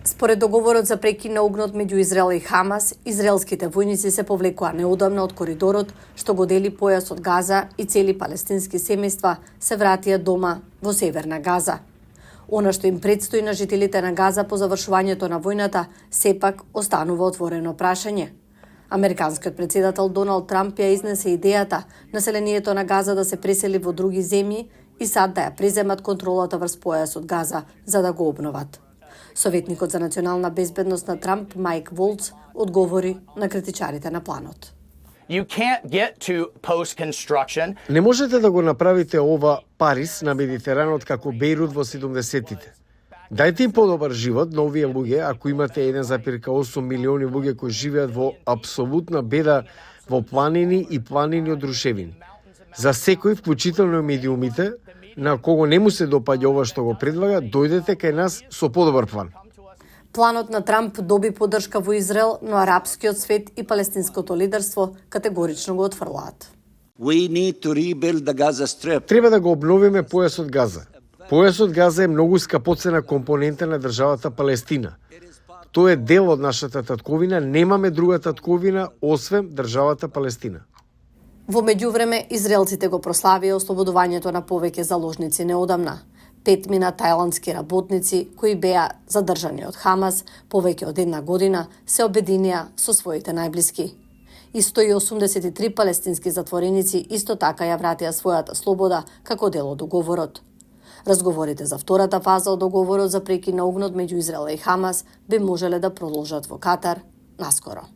Според договорот за прекин на огнот меѓу Израел и Хамас, израелските војници се повлекоа неодамна од коридорот што го дели појасот Газа и цели палестински семејства се вратија дома во северна Газа. Она што им предстои на жителите на Газа по завршувањето на војната сепак останува отворено прашање. Американскиот председател Доналд Трамп ја изнесе идејата населението на Газа да се пресели во други земји и сад да ја преземат контролата врз појасот Газа за да го обноват. Советникот за национална безбедност на Трамп, Майк Волц, одговори на критичарите на планот. Не можете да го направите ова Париз на Медитеранот како Бејрут во 70-тите. Дајте им подобар живот на овие луѓе ако имате 1,8 милиони луѓе кои живеат во апсолутна беда во планини и планини од рушевини. За секој, вклучително и медиумите, на кого не му се допаѓа ова што го предлага, дојдете кај нас со подобар план. Планот на Трамп доби поддршка во Израел, но арапскиот свет и палестинското лидерство категорично го отфрлаат. Треба да го обновиме појасот Газа. Појасот Газа е многу скапоцена компонента на државата Палестина. Тој е дел од нашата татковина, немаме друга татковина освен државата Палестина. Во меѓувреме, израелците го прославија ослободувањето на повеќе заложници неодамна. 5 тајландски работници кои беа задржани од Хамас повеќе од една година се обединија со своите најблиски. И 183 палестински затвореници исто така ја вратија својата слобода како дел од договорот. Разговорите за втората фаза од договорот за прекин на огнот меѓу Израел и Хамас би можеле да продолжат во Катар наскоро.